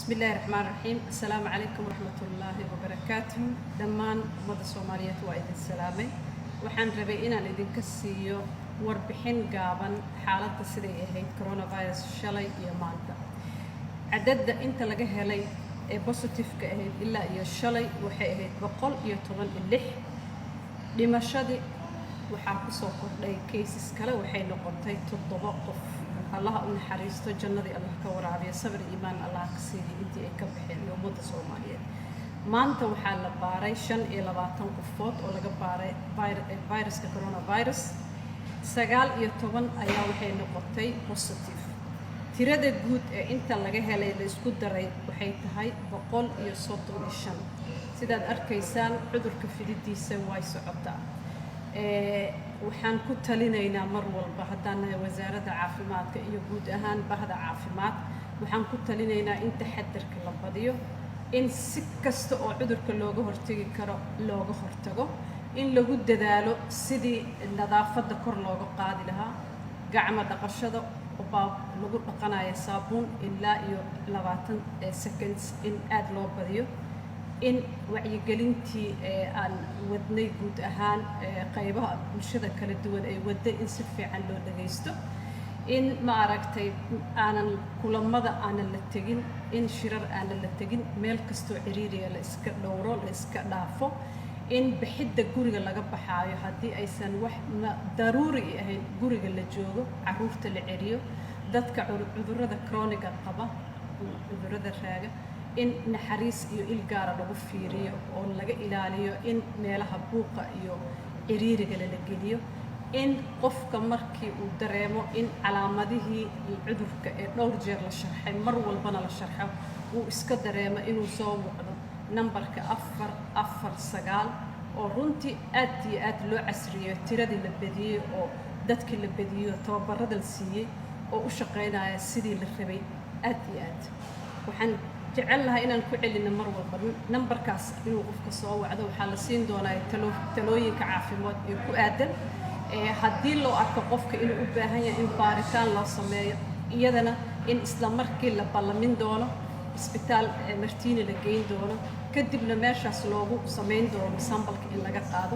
Bismi illaahi raxmaan raxiim. Assalaamu calaykum waraxmatullaahi wabarakaatuh. Dhammaan ummadda Soomaaliyeed waa idin salaamay. Waxaan rabay inaan idinka siiyo warbixin gaaban xaaladda siday ahayd coronavirus shalay iyo maanta. Cadadda inta laga helay ee positive-ka ahayd ilaa iyo shalay waxay ahayd 116. Dhimashadii waxaa kusoo kordhay cases kale, waxay noqotay toddoba qof. Allaha u naxariisto, jannadii Allah ka waraabiya, sabir iimaan Allah ka siiyay intii ay ka baxeen iyo ummadda Soomaaliyeed. Maanta waxaa la baaray 25 qofood oo laga baaray viruska coronavirus. 19 ayaa waxay noqotay positive. Tirada guud ee inta laga helay la isku daray waxay tahay 135. Sidaad arkaysaan, cudurka fididiisa way socotaa. Waxaan ku talinaynaa mar walba, haddaan nahay wasaaradda caafimaadka iyo guud ahaan bahda caafimaad, waxaan ku talinaynaa in taxadarka la badiyo, in si kasta oo cudurka looga hortegi karo looga hortago, in lagu dadaalo sidii nadaafadda kor looga qaadi lahaa, gacmo dhaqashada baa lagu dhaqanaya saabuun ilaa iyo 20 seconds in aada loo badiyo, in wacyigelintii aan wadnay guud ahaan qaybaha bulshada kala duwan ay wadday in si fiican loo dhagaysto, in ma aragtay aanan kulamada aanan la tegin, in shirar aanan la tegin, meel kastoo ciriiriya la iska dhowro, la iska dhaafo, in bixidda guriga laga baxaayo haddii aysan wax daruuri ahayn guriga la joogo, caruurta la celiyo, dadka cudurrada chronic-ga qaba, cudurrada raaga, in naxariis iyo il gaara lagu fiiriyo oo laga ilaaliyo in meelaha buuqa iyo ciriiriga lala geliyo, in qofka markii uu dareemo in calaamadihii cudurka ee dhowr jeer la sharxay, mar walbana la sharxo, uu iska dareemo inuu soo wacdo nambarka 449, oo runtii aad iyo aad loo casriyeeyo, tiradii la badiyey oo dadkii la badiyo, tababarada la siiyey oo u shaqaynaya sidii la rabay. Aad iyo aad waxaan jecel lahay inaan ku celino mar walba nambarkaas inuu qofka soo wacdo. Waxaa la siin doonaa talooyinka caafimaad ee ku aadan. Haddii loo arko qofka inuu u baahan yahay in baaritaan loo sameeyo, iyadana in isla markii la ballamin doono, isbitaal Martiini la geyn doono, kadibna meeshaas loogu samayn doono sample-ka in laga qaado.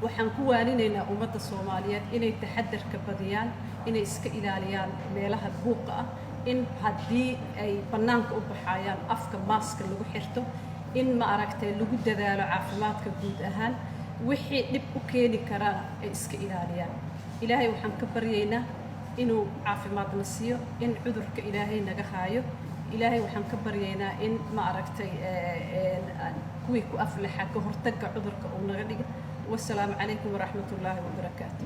Waxaan ku waaninaynaa ummadda Soomaaliyeed inay taxadarka badiyaan, inay iska ilaaliyaan meelaha buuqa ah, in haddii ay bannaanka u baxayaan afka maaska lagu xirto, in ma aragtay lagu dadaalo caafimaadka guud ahaan, wixii dhib u keeni karana ay iska ilaaliyaan. Ilaahay waxaan ka baryaynaa inuu caafimaadna siiyo, in cudurka Ilaahay naga haayo. Ilaahay waxaan ka baryaynaa in ma aragtay kuwii ku aflaxa ka hortagga cudurka uu naga dhiga. Wasalaamu calaykum waraxmatullaahi wabarakaatu.